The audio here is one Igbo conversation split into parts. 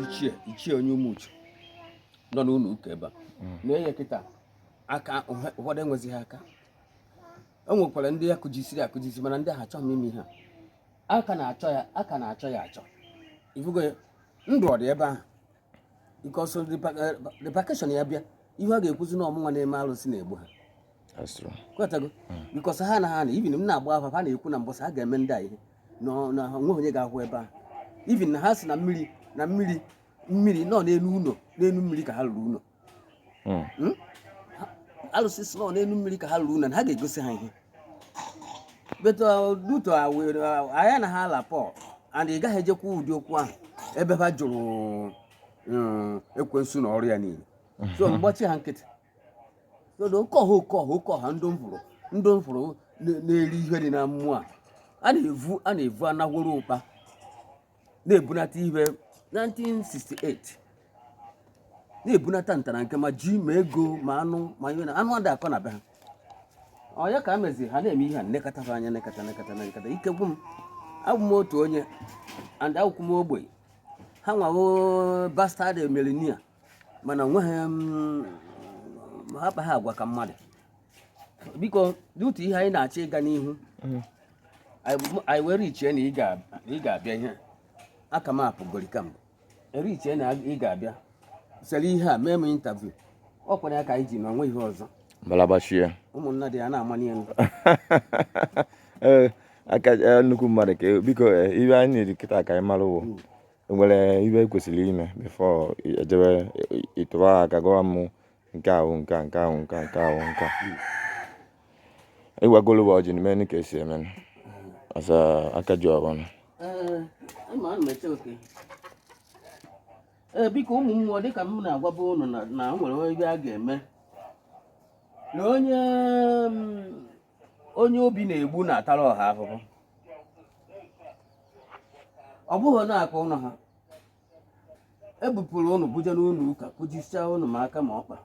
Ichie ichie onye Ụmụchu nọ n'ụlọ ụka ebe a na-enye kịta aka. Ụfọdụ enwezighị aka. E nwekwara ndị akụjisiri akụjisi, mana ndị ahụ achọghị m ime ihe a. Aka na-achọ ya, aka na-achọ ya achọ. Ifugo ya, ndụ ọ dị ebe ahụ because repercussion ya bịa, ihe ọ ga-ekwuzi na ọmụnwa na-eme alụsị na-egbu ha. That's true. Kwetago, because ha na ha na even m na-agba afa, ha na-ekwu na mbọsị ha ga-eme ndị a ihe na onweghị onye ga-ahụ ebe ahụ. Even na ha si na mmiri na mmiri mmiri nọ n'elu ụlọ, n'elu mmiri ka ha rụrụ ụlọ. Alụsị si nọ n'elu mmiri ka ha rụrụ ụlọ, na ha ga-egosi ha ihe. But due to anyị na ha ala Paul and ị gaghị ejekwa ụdị okwu ahụ ebe ha jụrụ ekwensu na ọrụ ya niile, so mgbachi ha nkịtị. So oke ọha, oke ọha, oke ọha, ndụ m fụrụ, ndụ m fụrụ na-eri ihe dị na mmụọ a, a na-evu, a na-evu anagworo ụkpa na-ebunata ihe 1968, na-ebunata ntara nke ma ji ma ego ma anụ ma ihe na anụ adị akọ na be ha. Ọ ya ka a mezi ha na-eme ihe a, nnekọta ha anya, nekata, nekata, nekata. Ike gwụ m. Abụ m otu onye and akwụkwọ m ogbenye. Ha nwawo bastard millionaire, mana onweghị m ha akpaghị agwa ka mmadụ. Biko, dị ihe anyị na-achọ ịga n'ihu, anyị were ichie na ị ga-abịa ihe aka m apụgori kamgbe erichie na ị ga-abịa sere ihe a, mee m interview. Ọ kwere ya ka anyị ji na onwe ihe ọzọ. Balabachie. Ụmụnna dị ya na-amanye elu. Ee, aka nnukwu mmadụ ka biko, ibe anyị na-eri kịta ka anyị mara wụ enwere ibe kwesịrị ime before ejebe ịtụba aka gwa m nke ahụ, nke a, nke ahụ, nke a, nke ahụ, nke a. Ịwagolo bụ ọjị n'ime ka esi eme asa aka ji ọrụ. Ee, ịma ana m eche oke. Ee, biko, ụmụ mmụọ, dịka m na-agwaba unu na o nwere ebe a ga-eme na onye obi na-egbu na-atara ọha ahụhụ. Ọ bụghị na-akọ ụlọ ha ebupụrụ ụnụ buje n'ụlọ ụka, kụjisichaa ụnụ ma aka ma ọkpa.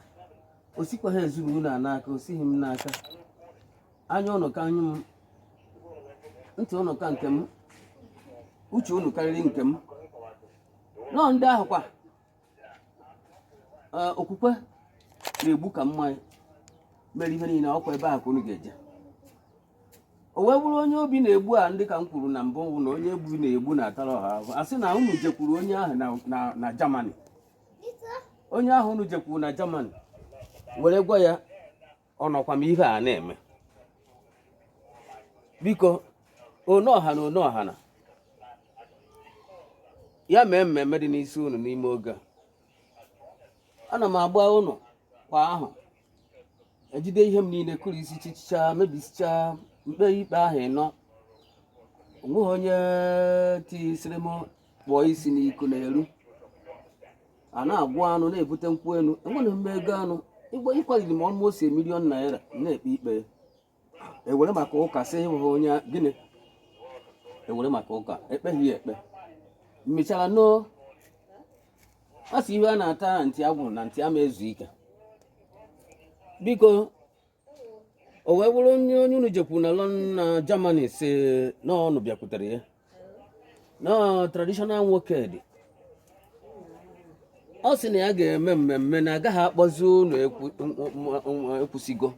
O sikwa ha ezinụlọ a n'aka, o sighi m n'aka. Anya ụnụ ka anya m, ntị ụnụ ka nke m, uche ụnụ karịrị nke m. Nọọ ndị ahụ kwa, okwukwe na-egbu ka mmanya mere ihe niile. Ọkwa ebe ahụ ka unu ga-eje. O wee bụrụ onye obi na-egbu a, ndị ka m kwuru na mbụ bụ na onye egbu na-egbu na-atara ọha ahụ. A sị na unu jekwuru onye ahụ na Germany, onye ahụ unu jekwuru na Germany were gwa ya ọ nọkwa m ihe a na-eme. Biko, one ọha na one ọha na ya mee mmemme dị n'isi unu n'ime oge a. Ana m agba unu kwa ahụ, ejide ihe m niile, kụrụ isi, chichicha, mebisichaa mkpe ikpe ahụ ịnọ. Onweghị onye tisiri m kpụọ isi n'iko na-eru a na-agwụ anụ na-ebute nkwụ elu. Enweghị m ego anụ ịgba ịkwaliri m almost ₦1 million na-ekpe ikpe. Ewere maka ụka sị ịhụghị onye gịnị, ewere maka ụka ekpeghị ya ekpe. Mechara no a sị ihe a na-ata na ntị agwụrụ na ntị ama ezu ike. Biko, o wee bụrụ onye unu jekwuru na London na Germany si na ọnụ bịakwutere ya na traditional nwoke dị, ọ sị na ya ga-eme mmemme na agaghị akpọzi unu. Ekwusigo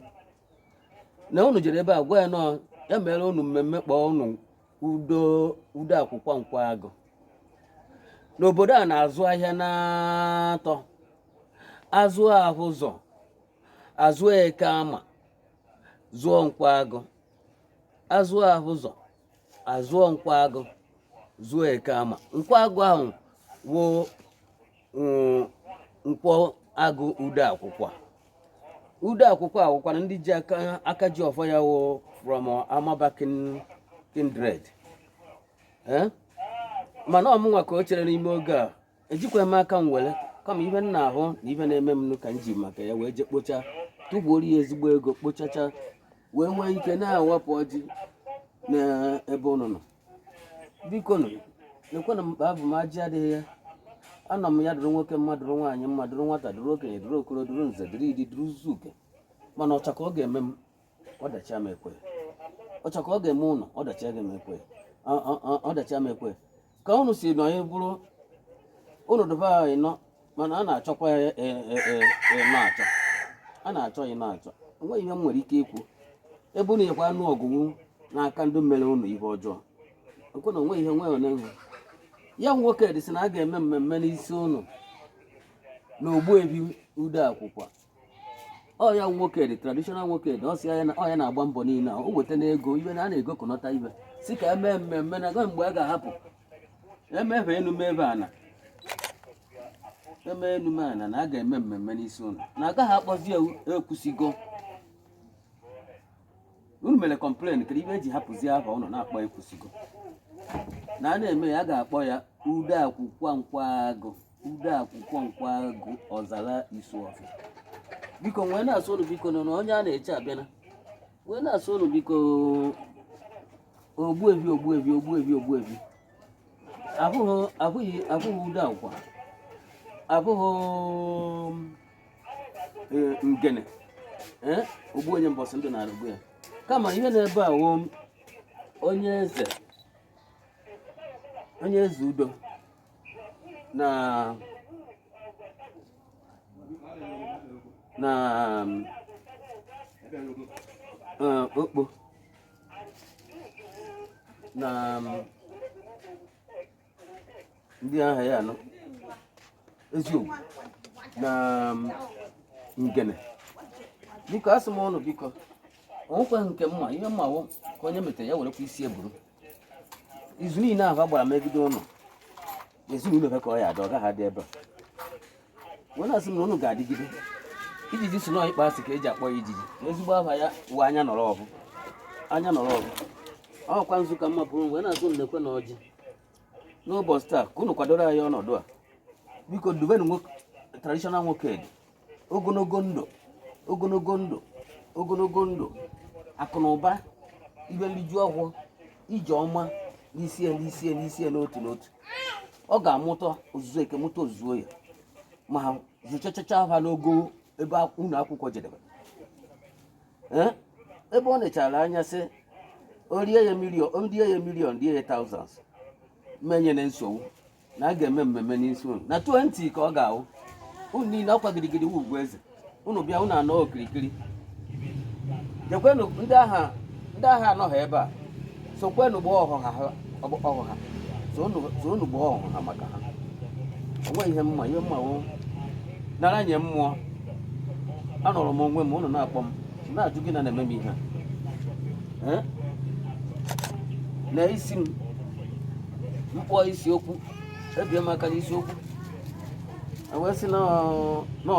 na unu jere ebe a gwa ya nọ. Ya mere unu mmemme kpọọ unu udo udo akwụkwọ nkwa agụ n'obodo a na-azụ ahịa na-atọ azụ ahụ ụzọ azụ eke ama zụọ nkwa agụ azụ ahụ ụzọ azụọ nkwa agụ zụọ eke ama nkwa agụ ahụ wụ nkwọ agụ udo akwụkwọ udo akwụkwọ awụkwara ndị ji aka aka ji ọfọ ya wụ from Amaba kindred. Eh? Mana ọmụnwa ka o chere n'ime oge a ejikwa m aka m were kama ihe m na-ahụ na ihe na-eme m ka m ji maka ya wee jee kpocha tụgbuoro ya ezigbo ego kpochacha wee nwee ike na-awapụ ọjị n'ebe ụnụ nọ. Biko nụ lekwanụ mkpa abụ m ajị adịghị ya anọ m ya dụrụ nwoke mma dụrụ nwaanyị mma dụrụ nwata dụrụ okenye dụrụ okoro dụrụ nze dụrụ idi dụrụ zuke mana ọcha ka ọ ga-eme m ọdachi ama ekwe ọcha ka ọ ga-eme ụnụ ọdachi aga m ekwe ọdachi ama ekwe ka ụnụ si nọ ya bụrụ ụnụ dụba anyị nọ mana a na-achọkwa ya ịnọ achọ a na-achọ ya na-achọ enweghị ihe m nwere ike ikwu ebe ụnụ nyekwa anụ ọgụgụ n'aka ndị mere ụnụ ihe ọjọọ ekwe na onweghị ihe nwe one hụ ya nwoke dị sị na a ga-eme mmemme n'isi ụnụ na ogbuebi udo akwụkwọ ọ ya nwoke dị traditional nwoke dị ọ sị ya ọ ya na-agba mbọ niile a o weta n'ego ibe na a na-egokọnọta ibe si ka emee mmemme na agaghị mgbe a ga-ahapụ emebe enu mebe ana eme enu mee ana na a ga-eme mmemme n'isi ụnụ na agaghị akpọzi ekwusigo unu mere complain kedu ibe eji hapụzi aha ụnụ na-akpọ ekwusigo na a na-eme ya a ga-akpọ ya udo akwụkwọ nkwagụ udo akwụkwọ nkwagụ ọzara isuọfịa biko nwee na-asụ ụnụ biko nọ na onye a na-eche abịana wee na-asụ ụnụ biko ogbuebi ogbuebi ogbuebi ogbuebi abụghị abụghị abụghị udo akwa abụghị ngene ee ogbu onye mbọsị ndụ na-arụgbu ya kama ihe na-ebe a wụ onye eze onye eze udo na na okpo na ndị aha ya anọ eziokwu na ngene biko asị m ụnụ biko onwekweghị nke mma ihe mma wụ ka onye metere ya werekwa isi eburu izu niile ahụ a gbara megide ụnụ ezinụlọ ha ka ọ ya adị ọ gaghị adị ebe a wee na-asị m na ụnụ ga-adịgide ijiji si na ịkpa asị ka eji akpọ ya ijiji ezigbo aha ya wụ anya nọrọ ọhụ anya nọrọ ọhụ ọkwa nzu ka mma pụrụ wee na-asị ụnụ nekwe na ọjị n'ụbọchị taa ka unu kwadoro anyị ọnọdụ a biko dubenu nwoke traditional nwoke dị ogologo ndụ ogologo ndụ ogologo ndụ akụ na ụba ibe nriju ọgwụ ije ọma n'isi ya n'isi ya n'isi ya n'otu n'otu ọ ga-amụta ozuzu eke mụta ozuzu oye ma zụchachacha ha n'ogo ebe ụlọ akwụkwọ jedebe ebe ọ nechara anya sị o rie ya million o rie ya million rie ya thousands menye na nsogbu na a ga-eme mmemme n'isi unu na 20 ka ọ ga-awụ unu niile ọkwa gidigidi wu ugwu eze unu bịa unu anọ okirikiri jekwenụ ndị agha ndị agha anọghị ebe a sokwenụ gbaa ọhụha ha ọhụha so unu gbaa ọhụha maka ha onweghị ihe mma ihe mma wụ nara nye mmụọ anọrọ m onwe m unu na-akpọ m na-ajụ gị na na-eme m ihe a na isi m mkpọ isi okwu ebie m aka n'isi okwu wee sị na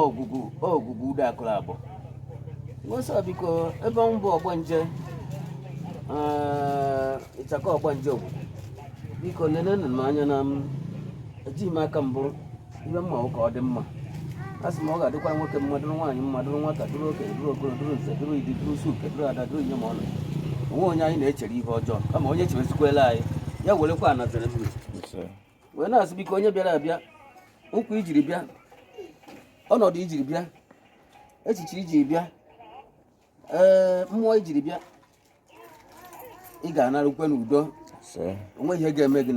ọgwụgwụ ọgwụgwụ udo akụrụ abụọ wee sị biko ebe m bụ ọgbanje ịchaka ọgbanje ogwugwu biko nenenụ m anya na m ejighị m aka mbụ ihe mma ka ọ dị mma a sị m ọ ga-adịkwa nwoke mma dụrụ nwaanyị mma dụrụ nwata dụrụ okenye dụrụ okoro dụrụ nze dụrụ idi dụrụ suke dụrụ ada dụrụ ihe ma ọ nọ onwe onye anyị na-echere ihe ọjọọ kama onye chebezikwela anyị ya werekwa anazere mmiri wee na-asị biko onye bịara abịa nkwa ijiri bịa ọnọdụ ijiri bịa echiche ijiri bịa ee mmụọ ijiri bịa ị ga-anarụkwe n'udo onweghị ihe ga-eme gị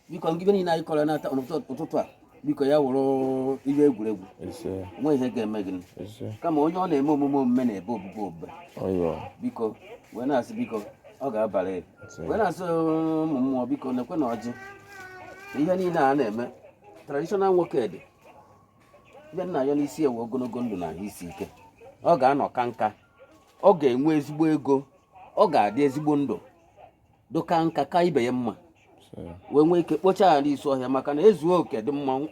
biko ngịbe niile anyị kọrọ n'ata ụtụtụ a Biko, ya wụrụ ihe egwuregwu. Ise. Nwe ihe ga-eme gị. Ise. Kama onye ọ na-eme omume omume na-ebe ogbugbe ogbugbe. Ọyọ. Biko, wee na-asị, biko, ọ ga-abalị ya. Ise. Wee na-asị ụmụ mmụọ, biko, nekwe na ọjị na ihe niile a na-eme traditional nwoke dị ihe nna ya n'isi ewe ogologo ndụ na ahụ isi ike. Ọ ga-anọ ka nka, ọ ga-enwe ezigbo ego, ọ ga-adị ezigbo ndụ, dụka nka ka ibe ya mma. Ise. Wee nwee ike kpochaa ala isi ọhịa, maka na ezuo oke dị mma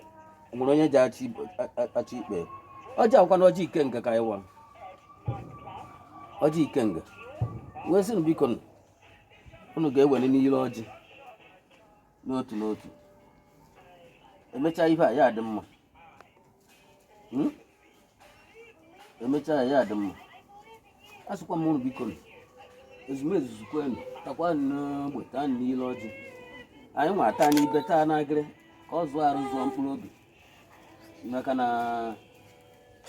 nwere onye ji achị achị ikpe. Ọjị akwụkwa na ọjị ikenga ka anyị wa, ọjị ikenga. Wee sị nụ, biko nụ, unu ga-ewere n'ile ọjị n'otu n'otu, emechaa ihe a ya adị mma. Emechaa ya, ya adị mma. A sịkwa m unu, biko nụ, ezumezu zukwenu, takwa n'ogbe, taa n'ile ọjị anyị nwa taa n'ibe, taa n'agịrị, ka ọ zụọ arụ, zụọ mkpụrụ obi, maka na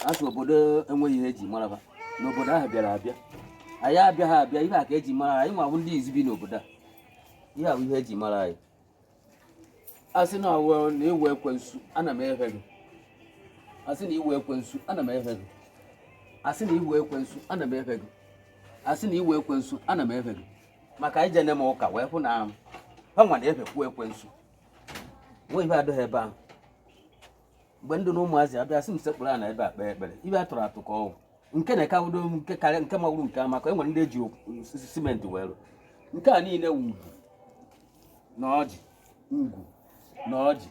asụ obodo enweghị ihe eji mara ha n'obodo ahụ bịara abịa. Anyị abịaghị abịa, ihe a ka eji mara anyị nwa bụ ndị izi bi n'obodo a. Ihe a bụ ihe eji mara anyị. A sị na ọwụ na iwu ekwensu, ana m efe gị. A sị na iwu ekwensu, ana m efe gị. A sị na iwu ekwensu, ana m efe gị. A sị na iwu ekwensu, ana m efe gị, maka ije ne m ụka wee hụ na ha nwa na-efekwu ekwensu. Nwe ihe adịghị ebe ahụ. Mgbe ndụ na ụmụazị abịa sị m sekpụrụ a na ebe a kpee ekpere, ibe a tụrụ atụ ka ọwụ nke na-ekawudo nke karịa nke magburu nke a, maka e nwere ndị eji osisi simenti wee rụ nke a niile wụ ugwu na ọjị, ngwu na ọjị,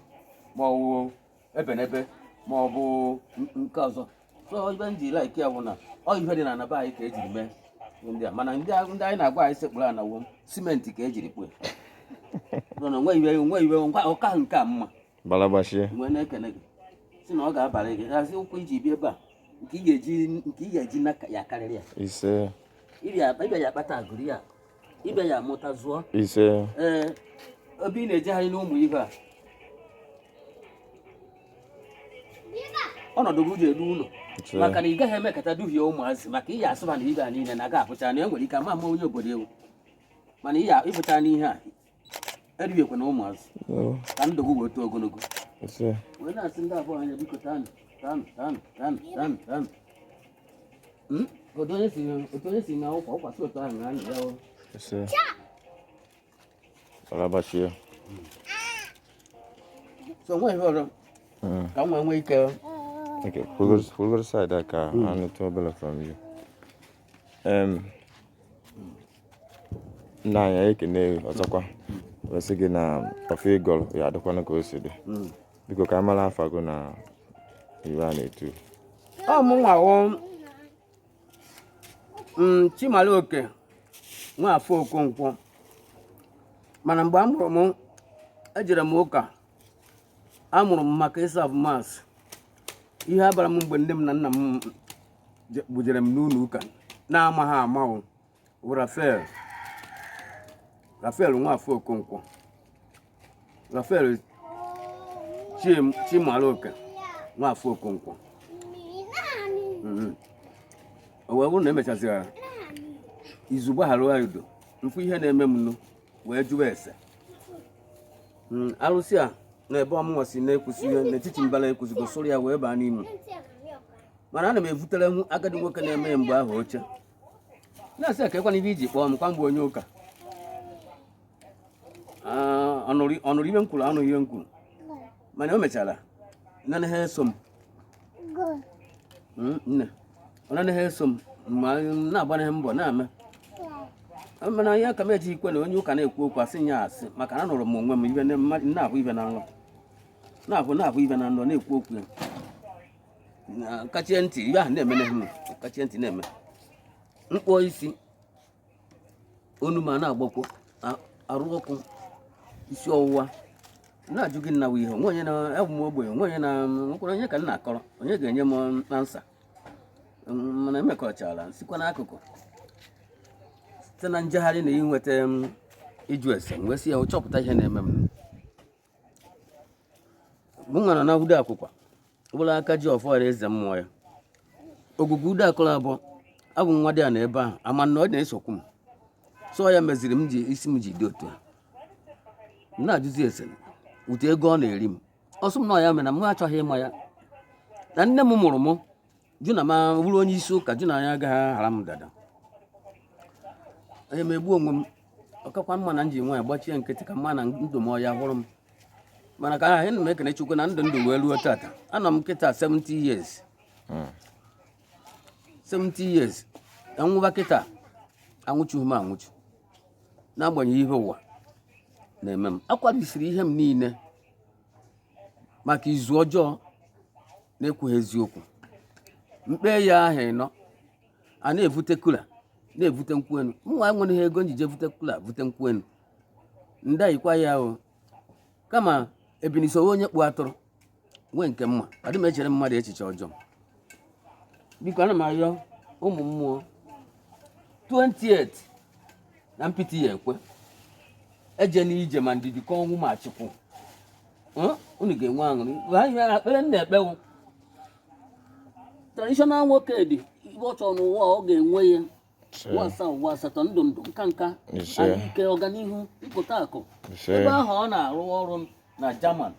ma ọ bụ ebenebe, ma ọ bụ nke ọzọ. So ibe m ji like ya bụ na ọ ihe dị na anaba anyị ka ejiri mee ihe ndị a, mana ndị anyị na-agwa anyị sekpụrụ ana wo simenti ka ejiri kpue. So na onwe iwe, onwe iwe ngwa ọka nke a mma. Balagbachie. Nwee na-ekene gị, si na ọ ga-abalị gị hazi ụkwụ iji bịa ebe a, nke ị ga-eji na ya karịrị ya. Ise. Ịbịa ya akpata agụrụ ya, ịbịa ya amụta zụọ. Ise. Ee, ebe ị na-ejegharị n'ụmụ ibe a, ọnọdụ gị ji elu ụlọ. Ise. Maka na ị gaghị emekata duhie ụmụazị, maka ị ya asụba na ibe a niile na aga afụcha na e nwere ike ama ama onye obodo ewu, mana ị ya ịfụcha n'ihe a erighekwa na ụmụazị. Oh, ka ndụ gị wee too ogologo. Ise. Wee na-asị ndị abụọ anya, biko, taanụ, taanụ, taanụ, taanụ, taanụ, taanụ. Otu onye si na ụkwa ụkwasị otu ahụ na anyị ya o. Ise. Balagbachie. So nwe ihe ọzọ ka m wee nwee ike. Okay, pull go side a ka anụtụ obere from you. Nna anyị, anyị ekene gị ọzọkwa, wee sị gị na ọfọ ịgọrọ ya adịkwana ka o si dị. Biko, ka a mara afa gị na iwe a na-etu. Ọ mụ nwa wụ Chimaloke Nwafọ Okonkwo, mana mgbe a mụrụ m, ejere m ụka. A mụrụ m maka ịserve mass. Ihe abara m mgbe nne m na nna m bujere m n'ụlọ ụka na-amaghị ama wụ Rafael, Rafael Nwafọ Okonkwo, Rafael Chimaloke Nwafọ Okonkwo. O wee bụrụ na emechaziri izu gbaghara ya udo mfụ ihe na-eme m nụ, wee jụwa ese. Arụsị a na ebe ọmụnwa si na-ekwusi ihe n'etiti mbara ekwuzigo sụrụ ya wee baa n'ime, mana ana m evutere agadi nwoke na-eme ya mgbe ahụ oche, na-asị ya ka ekwana ibe iji kpọọ m kwa mgbe onye ụka. Ah, ọ nụrụ ihe m kwuru, anụ ihe m kwuru, mana o mechara nene ha eso m. Nne ọ nene ha eso m ma m na-agbanye mbọ na-eme, mana ihe ka m eji ikwe na onye ụka na-ekwu okwu asị nya asị, maka na anụrụ m onwe m ibe na-ahụ ibe na nrọ, na-ahụ ibe na nrọ na-ekwu okwu ya. Na kachie ntị, ibe ahụ na-eme na m kachie ntị na-eme mkpọ isi onu ma na-agbakwo arụ ọkụ, isi ọwụwa na-ajụ gị nna ihe onwe onye na-abụ m ogbenye, onwe onye na nwekwara onye ka m na-akọrọ, onye ga-enye m na nsa. Mana emekọchala sikwa n'akụkụ site na njegharị na inweta m ịjụ ese m, wee sị ya chọpụta ihe na-eme m. Mụ nwere na ude akwụkwa bụrụ aka ji ọfọ eze mmụọ ya ogwugwu ude akụrụ abụọ abụ nwa dị ya na ebe ahụ ama na ọ na-esokwu m. So ya meziri m ji isi m ji dị otu a. M na-ajụzi ese ute ego ọ na-eri m. Ọ sị m na ọ ya mere na mụ achọghị ịma ya, na nne m mụrụ mụ jụ na ma bụrụ onye isi ụka, jụ na ya agaghị aghara m dada. Onye m egbu onwe m, ọkakwa mma na m ji nwaanyị gbachie nkịtị ka mma na ndụ m ọ ya hụrụ m. Mana ka ahụ m ekene Chukwu na ndụ ndụ wee ruo tata. Anọ m kịta 70 years, 70 years. Anwụba kịta, anwụchughị m anwụchu, n'agbanyeghị ihe ụwa na-eme m. Akwalisiri ihe m niile maka izu ọjọọ na-ekwughị eziokwu. Mkpe ya ahụ ịnọ a na-evute cooler, na-evute nkwụ enu. Mụnwa enweghị ego njije vute cooler, vute nkwụ enu ndayikwa ya o. Kama ebinisowe onye kpụ atụrụ nwee nke mma, adị m echere mmadụ echiche ọjọọ. Biko, ana m ayọ ụmụ mmụọ 28 na mpịtị ya ekwe eje n'ije ma ndidi ka ọnwụ ma chịkwụ. Unu ga-enwe aṅụrị. Ekpere m na-ekpewu traditional nwoke dị ibe ọ chọrọ n'ụwa, ọ ga-enwe ya. Ụwa asaa, ụwa asatọ, ndụ ndụ, nka nka, ahụike, ọganihu, mpụta akụ. Ebe ahụ ọ na-arụ ọrụ na German,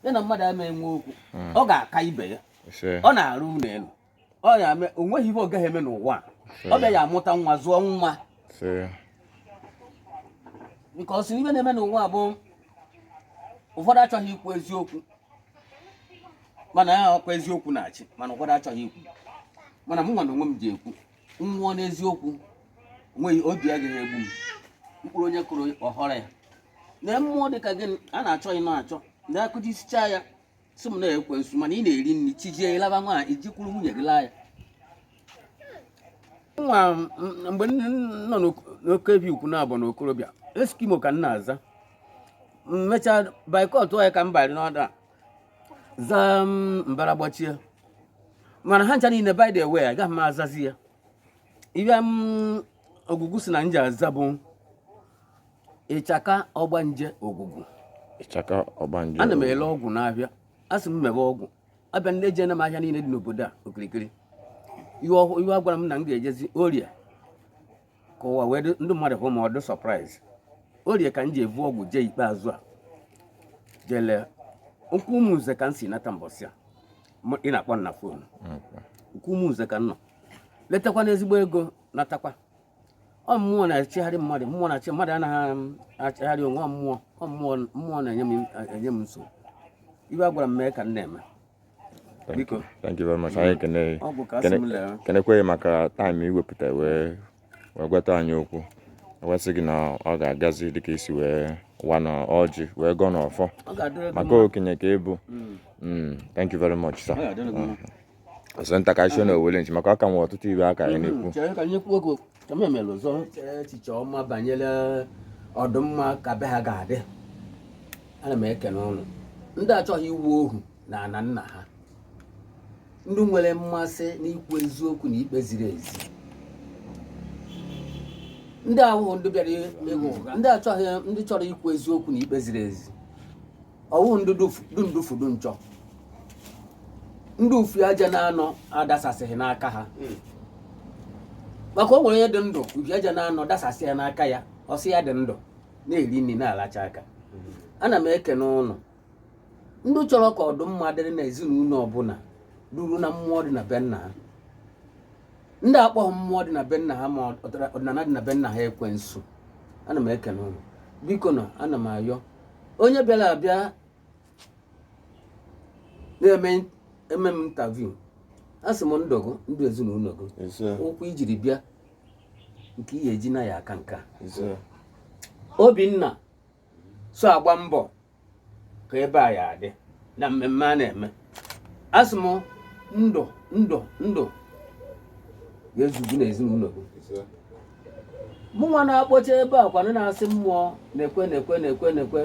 ya na mmadụ ama enwe okwu, ọ ga-aka ibe ya. Ọ na-arụ ụlọ elu, ọ na-eme, o nweghị ihe ọ gaghị eme n'ụwa a. Ọ bịa ya amụta nwa, zụọ nwa, nke ọ sị ibe na-eme n'ụwa bụ ụfọdụ achọghị ikwu eziokwu, mana ya ọkwa eziokwu na-achị, mana ụfọdụ achọghị ikwu. Mana mụ nwa na onwe m ji ekwu nwụọ n'eziokwu, onweghị obi agaghị egbu m. Mkpụrụ onye kụrụ, ọhọrọ ya na mmụọ dị ka gịnị a na-achọ ịnọ achọ na akụjisicha ya, sị m na-ekwe nsu. Mana ị na-eri nri chijie ịlaba nwaanyị, ijikwuru nwunye gị laa ya nwa. Mgbe m nọ n'oke ebe ukwu na-abụ n'okorobịa, eskimo ka m na-aza. Mechaa baikọt ya ka m bari n'ọdụ a zaa mbara gbachie. Mana ha ncha niile, by the way, agaghị m azazi ya. Ibe m ogwugwu si na nji aza bụ Ịchaka Ọgbanje Ogwugwu. Ịchaka Ọgbanje. Ana m ele ọgwụ n'ahịa. A sị m mebe ọgwụ, abịa ndị eje m ahịa niile dị n'obodo a okirikiri. Iwe agwara m na m ga-ejezi orie ka ụwa wee ndị mmadụ hụ ma ọ dị surprise. Orie ka m ji evu ọgwụ jee ikpeazụ a jele nkwụ ụmụ nze ka m si nata mbọsị a ị na-akpọ m na phone. Nkwụ ụmụ nze ka m nọ letakwa n'ezigbo ego natakwa. Ọ mmụọ na-echegharị mmadụ, mmụọ na-achị mmadụ, anaghị achịgharị onwe. Ọ mmụọ, ọ mmụọ, mmụọ na-enye m enye m nsogbu. Iwe a gwara m mee ka m na-eme. Biko. Thank you very much. Anyị ekene. Ọgwụ ka asị m lee. Kenekwe ya maka time iwepụta wee gwata anyị okwu. Ewesị gị na ọ ga-agazi dịka isi wee wa na ọjị wee gọọ n'ọfọ. Ọ ga-adịrị gị maka mma. Okenye ka ịbụ. Thank you very much, sir. Ọ ga-adịrị gị mma. Ọsọ nta ka anyị na owele nchi maka ọ ka nwee ọtụtụ ibe aka anyị na-ekwu. Chere ka anyị kwuo okwu ka m emere ọzọ. Chere echiche ọma banyere ọdụmma ka be ha ga-adị. Ana m ekene ụnụ ndị achọghị iwu ohu na ana nna ha, ndị nwere mmasị n'ikwu eziokwu na ikpe ziri ezi, ndị ahụhụ, ndị bịara ịghụ ụgha, ndị achọghị, ndị chọrọ ikwu eziokwu na ikpe ziri ezi, ọwụ ndị du ndufudu nchọ, ndị ufu aja na-anọ adasasịghị n'aka ha, maka o nwere onye dị ndụ ufi aja na-anọ dasasị ya n'aka ya, ọ sị ya dị ndụ na-eri nri na-alacha aka. Ana m ekene ụnụ ndị chọrọ ka ọdụmma dịrị n'ezinụlọ ọbụla ruru na mmụọ dị na be nna ha, ndị akpọghị mmụọ dị na be nna ha ma ọdịnala dị na be nna ha ekwensu. Ana m ekene ụnụ. Biko nọ, ana m ayọ onye bịara abịa na-eme eme m interview, a sị m ndụ gị, ndụ ezinụlọ gị, ụkwụ ijiri bịa nke ị ga-eji na ya aka nke a. Obinna so agba mbọ ka ebe a ya adị na mmemme a na-eme. Asị m ndụ ndụ ndụ ga-ezugu n'ezinụlọ gị. Mụnwa na-akpọcha ebe a kwanụ na-asị mmụọ na-ekwe na-ekwe na-ekwe na-ekwe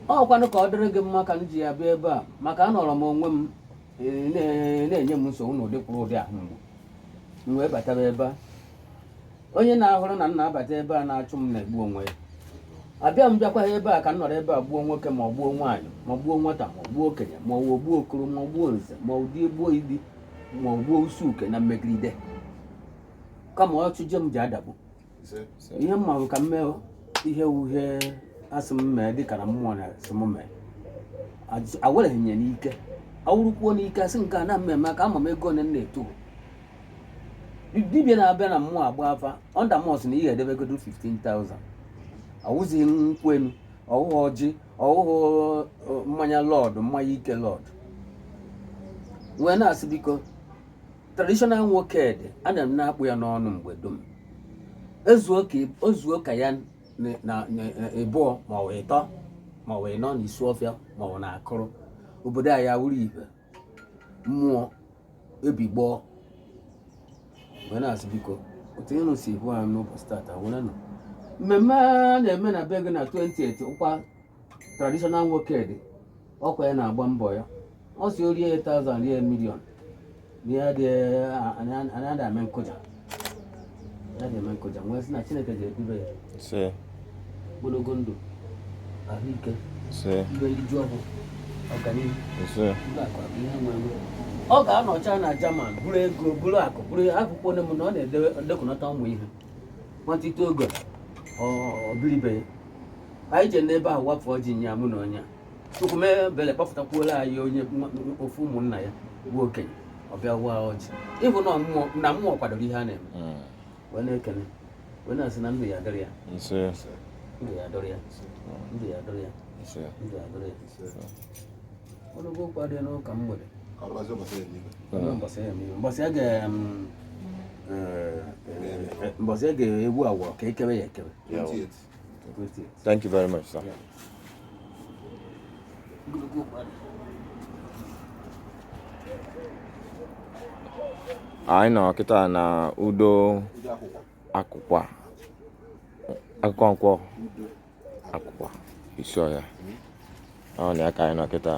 ọkwanụ ka ọ dịrị gị mma ka m ji ya bịa ebe a, maka anọrọ m onwe m na-enye m nsogbu n'ụdị kwụrụ ụdị ahụ mgbu. M wee bataba ebe a. Onye na-ahụrụ na m na-abata ebe a na-achụ m na-egbu onwe ya. Abịa m bịakwa ebe a ka m nọrọ ebe a gbuo nwoke ma ọ gbuo nwaanyị ma ọ gbuo nwata ma ọ gbuo okenye ma ọ gbuo okoro ma ọ gbuo nze ma ọ dị gbuo ibi ma ọ gbuo usuke na mmegide, kama ọchụje m ji adagbu ihe mma bụ ka m mee ihe uhie asị m mee dịka na mmụọ na-asị m mee. Awereghị ya n'ike, awụrụkwuo n'ike, asị nke a na mmemme aka ama m ego one m na-eto. Dibịa na-abịa na mmụọ agba afa under must na ị ga-edebegodo 15,000. Awụzighị nkwụ enu, ọwụghị ọjị, ọwụghị mmanya lọdụ, mmanya ike lọdụ. Wee na-asị, biko, traditional nwoke dị, ana m na-akpụ ya n'ọnụ mgbe dum. Ezuo ka ya na ịbụọ ma ọ bụ ịtọ ma ọ bụ ịnọ n'isi ọfịa ma ọ bụ na akụrụ obodo anyị awụrụ ibe mmụọ ebigbọọ. Wee na-asị, biko, otu ịnụ si hụ anyị n'ụbọchị tata, were nụ mmemme a na-eme na be gị na 28 ụkwa traditional nwoke dị, ọkwa ya na-agba mbọ ya. Ọ si orie 1000 rie million na ya dị anyị eme nkụja, ya dị eme nkụja. Nwee sị na Chineke ga-edube ya Ise. ogologo ndụ, ahụike, Ise. ibe nriju ọhụụ, ọganihu, Ise. ndị akụ akụ, ihe nwe nwe. Ọ ga-anọcha na German bụrụ ego, bụrụ akụ, bụrụ akwụkwọ nne m na ọ na-edekọnata ụmụ ihe nwantịtị oge ọ biribe ya. Anyị je n'ebe ahụ wafụ ọjị nya mụ na onye a tupu mee bele kpọpụtakwuola anyị onye ofu ụmụnna ya bụ okenye, ọ bịa waa ọjị, ịhụ na mmụọ na mmụọ kwadoro ihe a na-eme. Wee na-ekene, wee na-asị na ndụ ya dịrị ya. Ise. Ndụ ya dịrị ya, ndụ ya dịrị ya. Ise. Ndụ ya dịrị ya. Ogologo okwu adịghị n'ụka mgbede. Mbọsị ya eme ihe. Mbọsị ya ga mbọsị ya ga-egbu agwọ ka ekebe ya ekebe. 28. Thank you very much, sir. Ogologo okwu adịghị. Anyị nọ kịta na Udo Akwụkwa, akụkọ nkwọ Akwụkwa isi ọhịa. Ọ na ya ka anyị nọ kịta,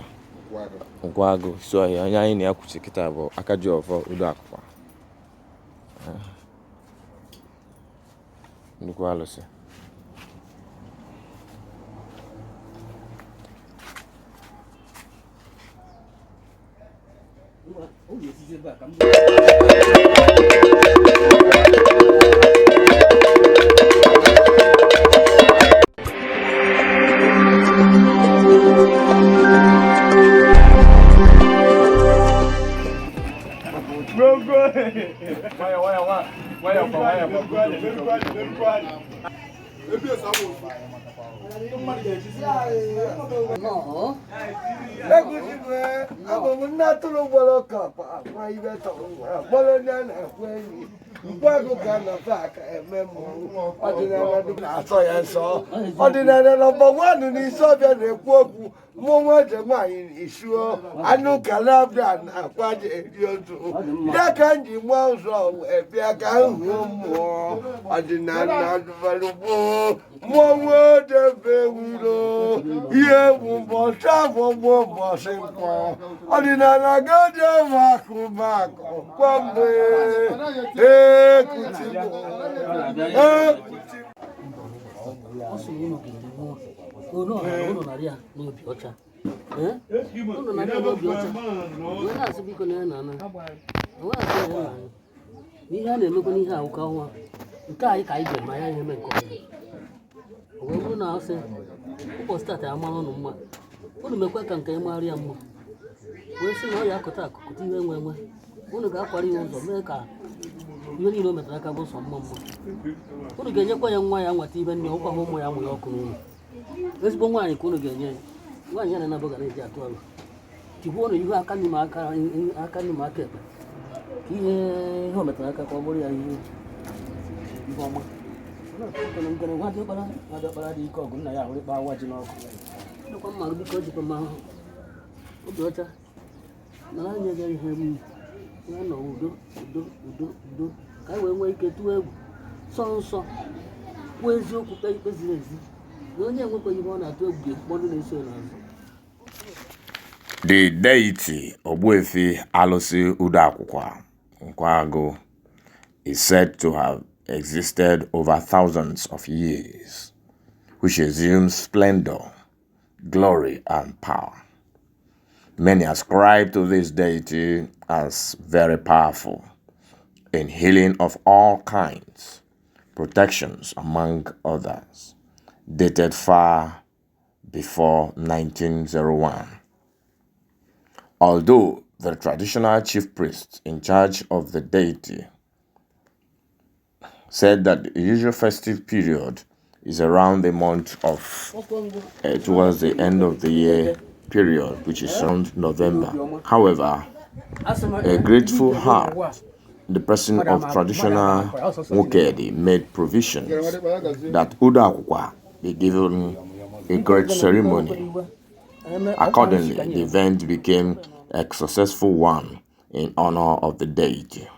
Nkwagụ isi ọhịa. Onye anyị na-ekwuchi kịta bụ Akajiọfọ Udo Akwụkwa. Nnukwu alụsị. Ngwa, ọ ga-esizi ebe a ka m Nnọọ. Egwusigwe abụ m nne atụrụ gbara ọka akwa ibe tọrọ akpọrọ ndị a na-akpọ enyi mkpagụ ka a na-afe aka eme mmọnwụ ọdịnala dị na-asọ ya nsọ. Ọdịnala number one n'isi ọbịa na-ekwu okwu mmọnwụ eze nwaanyị na-esuo anụ kalabia na-akwa ji eri otu ya ka m ji nwa ụzọ wee bịa ka m hụ mmụọ ọdịnala dụbara gboo. Mmọnwụ debe wuro ihe bụ mbọchị afọ bụ mbọchị nkwọ ọdịnala gaje makụ makụ kwamgbe ekutigbo ekutigbo. Ọ sị na unu ga-eri nwa onu ọha, unu narị ya n'obi ọcha. Ee? Unu narị ya n'obi ọcha. Wee na-asị, biko, na ya na ana wee asị ya na ana na ihe a na-emekwa n'ihe awụka ọnwa nke anyị ka anyị ji eme ya eme nke ọma. O wee bụrụ na ọ sị ụbọchị tata ya mara unu mma, unu mekwa ka nke ya mara ya mma. Wee sị na ọ ya akụta akụkụta ihe nwe nwe, unu ga-akwara ya ụzọ, mee ka ihe niile o metara aka bụ sọ mma mma. Unu ga-enyekwa ya nwa ya nweta ibe nne ọkwa ụmụ ya nwụrụ ọkụ n'ụlọ. Ezigbo nwaanyị ka unu ga-enye ya, nwaanyị ya na-anabụ ga na-eji atụ alụ tigbuo unu ihu aka nri ma aka aka nri ma aka ekpe, ka ihe ihe o metara aka ka ọ bụrụ ya ihe ihe ọma. Nkere nwa diọkpara dị ike ọgụ nna ya ahụrụ ịkpa awa ji n'ọkụ dịkwa mma. Biko, jikwa mma obi ọcha nara anya ga ihe m ya nọ udo udo udo udo, ka anyị wee nwee ike tụọ egwu nsọ nsọ, kwuo eziokwu, kpee ikpe ziri ezi, na onye enwekwaghị ihe ọ na-atụ egwu ga-ekpọ ndị na-eso ya n'azụ. The deity Ogbuefi Alusi Udoakwukwa Nkwagu is said to have existed over thousands of years, which assumes splendor, glory, and power. Many ascribe to this deity as very powerful in healing of all kinds, protections among others, dated far before 1901. Although the traditional chief priest in charge of the deity said that the usual festive period is around the month of towards the end of the year period, which is around November. However, a grateful heart, the person of traditional Nwokedi made provisions that Udoakwukwa be given a great ceremony. Accordingly, the event became a successful one in honor of the deity.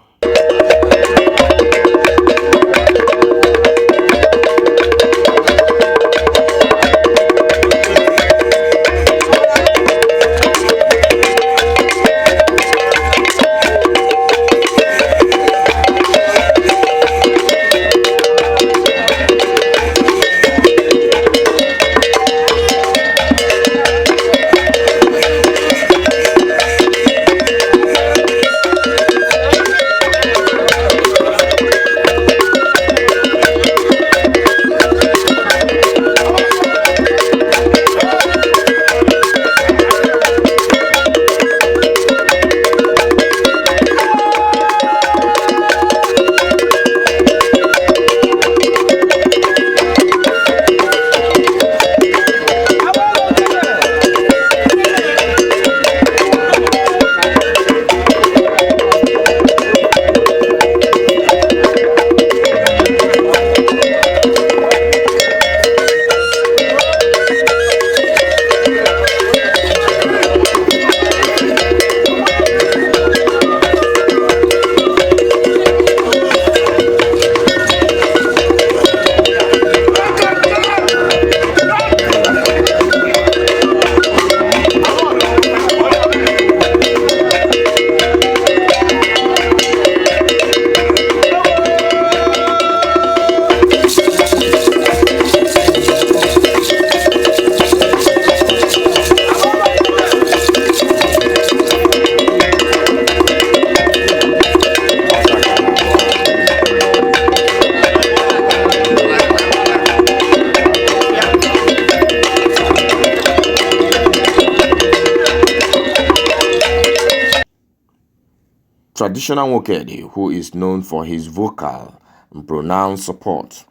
Traditional Nwokedi, who is known for his vocal and pronounced support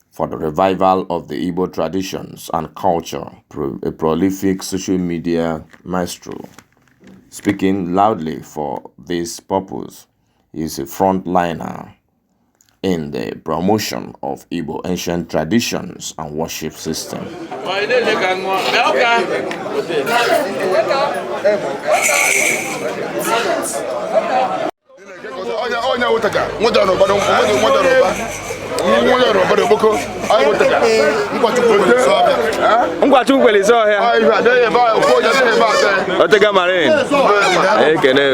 for the revival of the Igbo traditions and culture, a prolific social media maestro, speaking loudly for this purpose, is a frontliner in the promotion of Igbo ancient traditions and worship system. Onye wetaka nweta n'ụba nweta n'ụba nweta n'ụba n'okpoko anyị wetaka nkwachukwu kwere isi ọbịa. Nkwachukwu kwere isi ọhịa. Ihe adịghị ebe ahụ ofu onye adịghị ebe aka. Otega Marine. Ekene.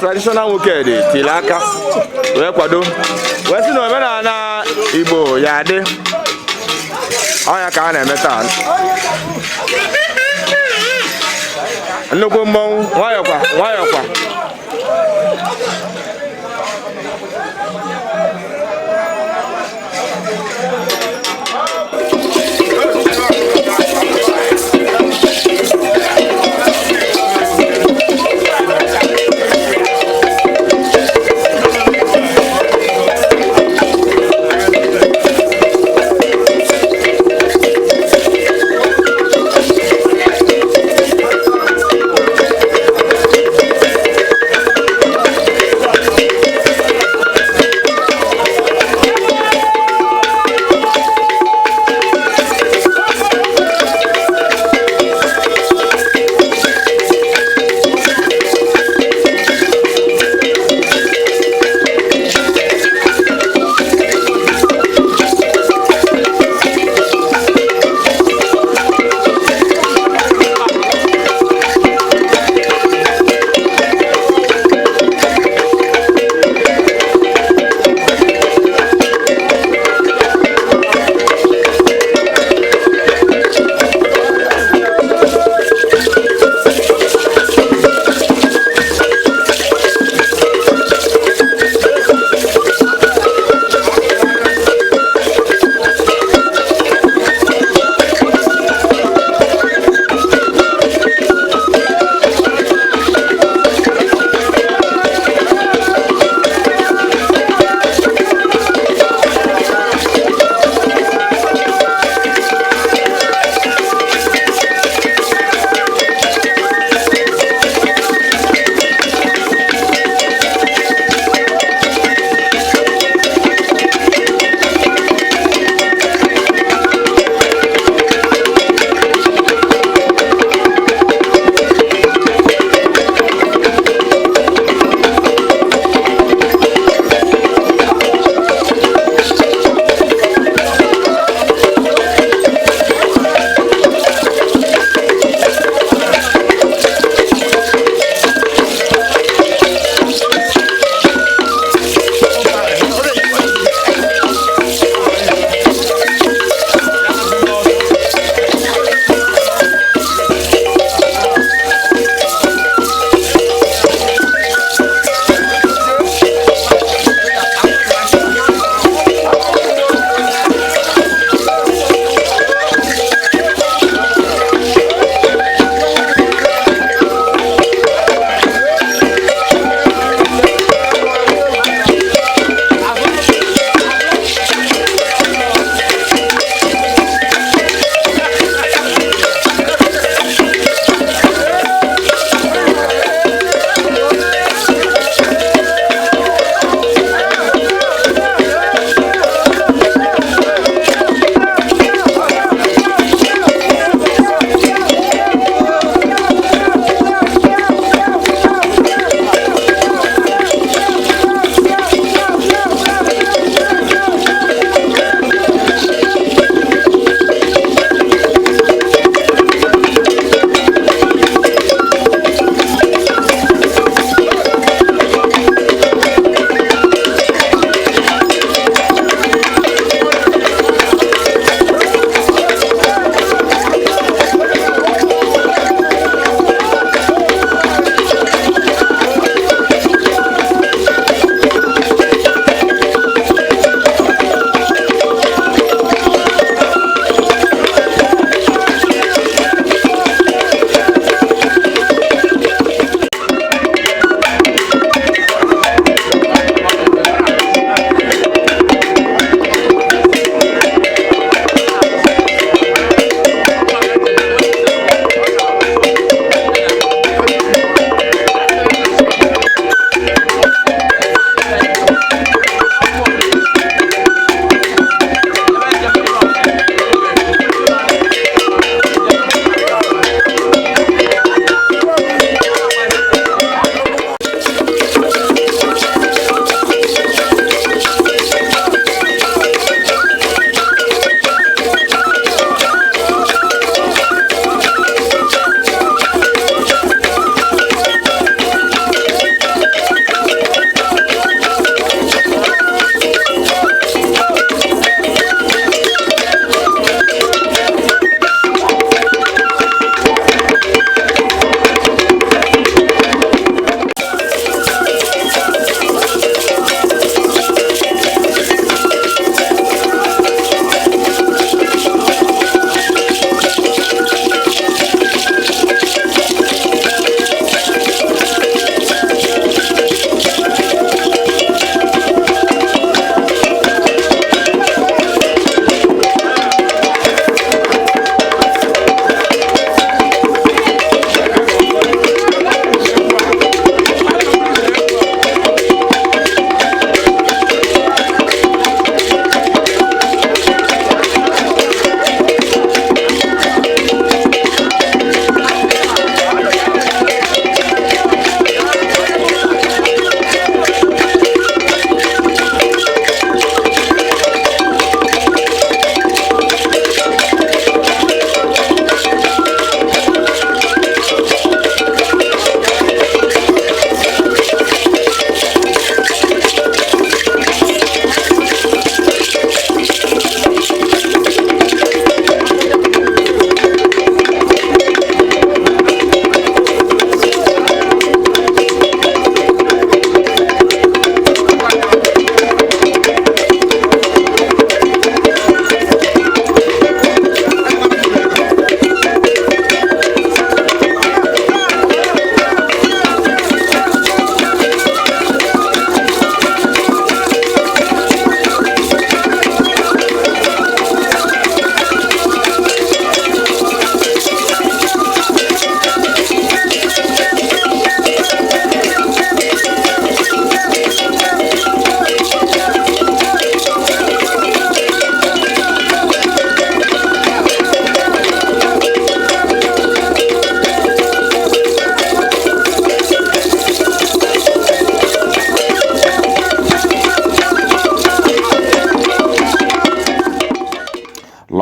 Traditional Nwokedi tiri aka wee kwado wee sị na omenala Igbo ya adị ọnya ka a na-eme taa. Nnukwu mmọnwụ nwayọkwa nwayọkwa.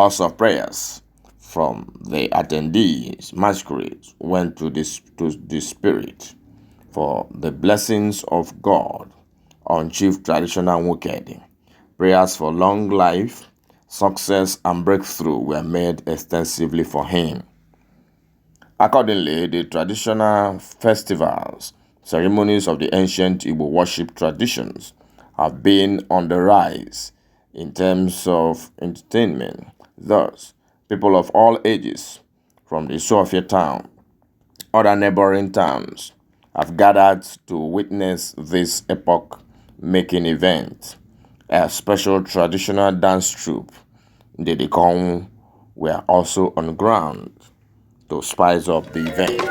Lots of prayers from the attendees, masquerades, went to the spirit for the blessings of God on Chief Traditional Nwokedi. Prayers for long life, success, and breakthrough were made extensively for him. Accordingly, the traditional festivals, ceremonies of the ancient Igbo worship traditions have been on the rise in terms of entertainment. Thus, people of all ages from the Isuofia town, other neighboring towns, have gathered to witness this epoch-making event. A special traditional dance troupe, Ndidi were also on ground to spice up the event.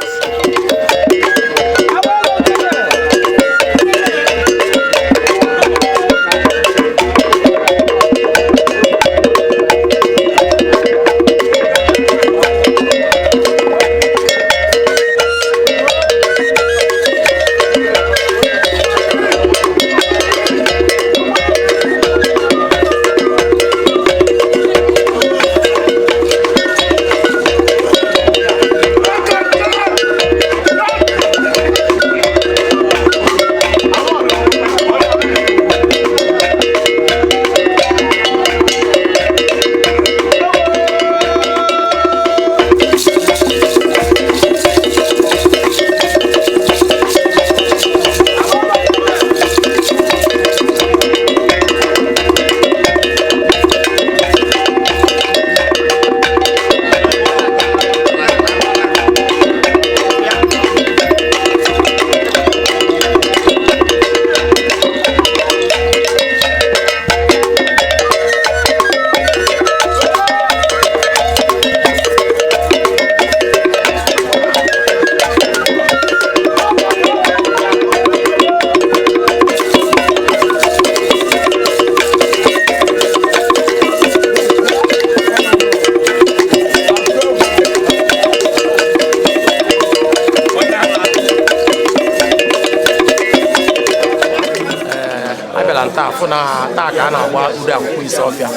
Abịala nta afụ na taa ka a na-agba uri akwụkwọ Isuofia.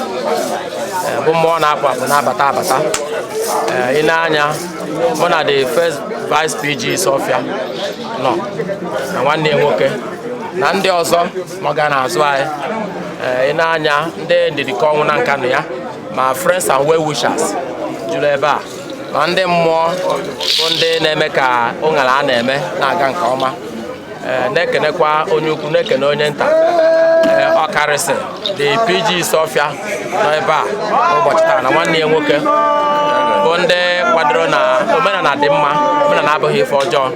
Bụ mmụọ na-apụ apụ na-abata abata. Ị na-anya mụ na the first vice PG Isuofia nọ na nwanne ya nwoke na ndị ọzọ nọga n'azụ anyị. Ị na-anya ndị ndịdịkọnwụ na nkanụ ya ma friends and well wishers juru ebe a, ma ndị mmụọ bụ ndị na-eme ka ụṅara a na-eme na-aga nke ọma. Na-ekenekwa onye ukwu, na-ekene onye nta. Ọkarịsị the PG Isuofia nọ ebe a n'ụbọchị taa na nwanne ya nwoke bụ ndị kwadoro na omenala dị mma, omenala abụghị ife ọjọọ.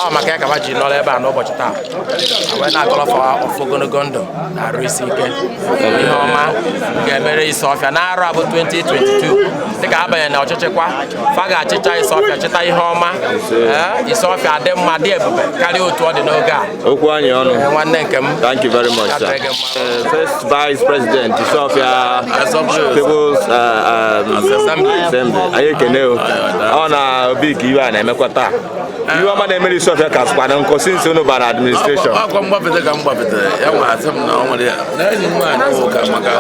Ọ maka ya ka ha ji nọrọ ebe a n'ụbọchị taa wee na-akọrọfa ọfụ ogologo ndụ na arụ isi ike, ihe ọma ga-emere Isuofia n'arọ abụ 2022. Dịka abanye na ọchịchị kwa fa ga-achịcha Isuofia, chịta ihe ọma. Isuofia dị mma, dị ebube karịa otu ọ dị n'oge a. Okwu anyị ọnụ. Nwanne nke m. Thank you very much, sir. First Vice President, Isuofia People's Assembly. Assembly. Anyị ekene o. Ọ na obi ka iwe a na-emekwa taa. Iwe ọma na-emere Isuofia ka sịkwa nkọ since unu bara administration. Ọkwa mgbapụta ka m gbapụtara ya nwa, asị m na ọ nwere ya na enyi m nwaanyị bụ ụka maka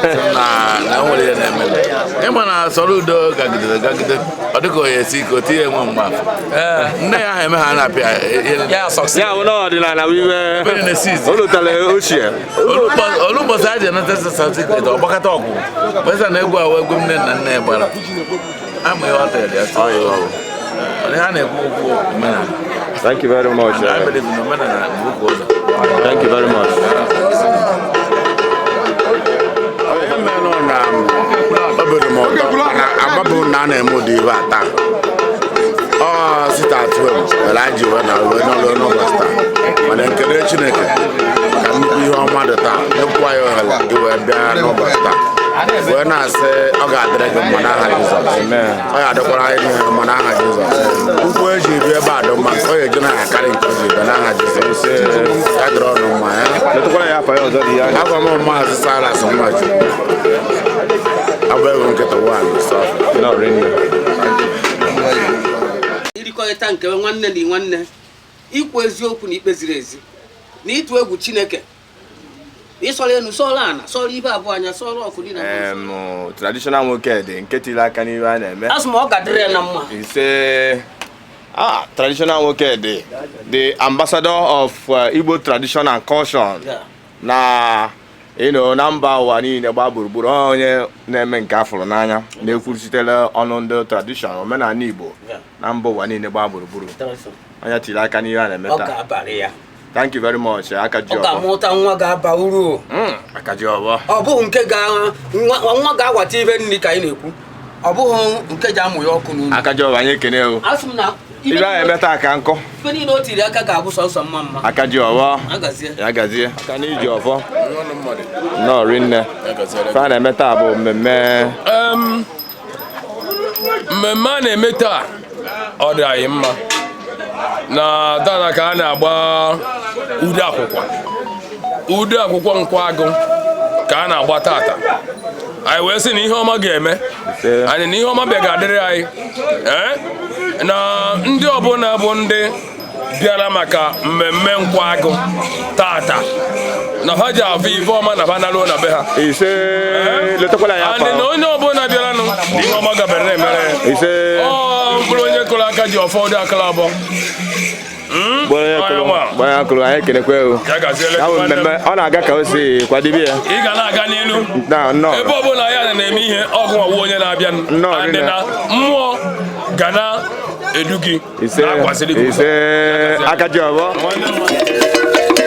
sị m na o nwere ya na-eme. Ịma na Soludo gagidere gagide, ọ dịka onye esi ike o tinye nwe mgbafọ nne ya ahụ eme ha na-apịa ihe. Ya succeed. Ya bụ na ọdịnala bụ iwe Ebe na-esizi. o lụtara ochie. Olu ụbọchị a ji anata certificate, ọ gbakọta ọgwụ kwesa na egwu awa egwu nne na nna ya gbara ama ihe ọ tere ya. Ọ ha na-ekwu okwu omenala. Thank you very much. I believe in omenala bụ ụka ụzọ. Thank you very much. Ihe mere na obi dị m ụtọ mana agbapụ na a na-eme ụdị ibe a taa. Ọ sit at home mere anyị ji wee na wee nọrọ n'ụbọchị taa, mana ekele Chineke maka nnukwu ihe ọma dị taa ịkwụ anyị ohere iwee bịa n'ụbọchị taa, wee na-asị ọ ga-adịrị gị mma n'aha Jizọs. Ọ ga-adịkwara anyị niile mma n'aha Jizọs. Ụkwụ eji bịa ebe a dị mma, nke ọ ga-eji na akarị nke o ji bịa n'aha Jizọs. Ya dịrị ọnụ mma ya. Metụkwara ya afa ya ọzọ dị ya. Agwa m Maazị Silas Nwachukwu, agba egwu nkịta one Isuofia. No, really. Irikọrịta nke nwanne na nwanne, ikwu eziokwu na ikpe ziri ezi na ịtụ egwu Chineke. Ịsọrọ elu, sọrọ ana, sọrọ ibe abụọ anya, sọrọ ọkụ niile. Traditional nwoke dị nke tiri aka n'ihe a na-eme. Asị m ọ ga-adịrị ya na mma. Ise. Ah, traditional nwoke dị the ambassador of Igbo tradition and culture na na mba ụwa niile gbaa gburugburu. Ọ onye na-eme nke afụrụ n'anya, na-ekwuchitere ọnụ ndị tradition, omenala Igbo na mba ụwa niile gbaa gburugburu. Onye tiri aka n'ihe a na-eme Ọ taa. ga-abalị ya. Thank you very much, aka ji Ọ ọbọ. ga-amụta nwa ga-aba uru. Aka ji ọbọ. Ọ bụghị nke ga nwa ga-awata ibe nri ka anyị na-ekwu, ọ bụghị nke ji amụ ya ọkụ n'unu. Aka ji ọbọ, anyị ekene o. Asị m na Ibe a eme taa ka nkụ. Ife niile o tiri aka ga-abụ sọsọ mma mma. Aka ji ọbọ. Agazie. Ya gazie. Aka n'iji ọfọ. Nnọọ rinne. Ife a na-eme taa bụ mmemme. Mmemme a na-eme taa, ọ dị anyị mma na tata ka a na-agba ude akwụkwọ, ude akwụkwọ nkwagụ ka a na-agba tata. Anyị wee sị na ihe ọma ga-eme anyị, na ihe ọma bịa ga-adịrị anyị, na ndị ọbụla bụ ndị bịara maka mmemme nkwagụ tata, na ha ji afụ ife ọma na ha naruo na be ha. Ise, letekwala ya. Andị na onye ọbụla bịaranụ na ihe ọma gabere na-emere ya. Ise. Ọ mkpụrụ onye kụrụ aka ji ọfọ ụdị akara abụọ. Gbanye akụrụ, anyị ekenekwe o. Ya gaziele. Ya bụ mmemme ọ na-aga ka o si kwadebe ya. Ị ga na-aga n'ilu. Na nnọọ. Ebe ọbụla ya na-eme ihe ọgụ, nwawu onye na-abịa, Nnọọ, andị rinne. na mmụọ ga na-edu gị, Ise. na-akwasịrị gị. Ise, aka ji ọbọ. Nwanne m.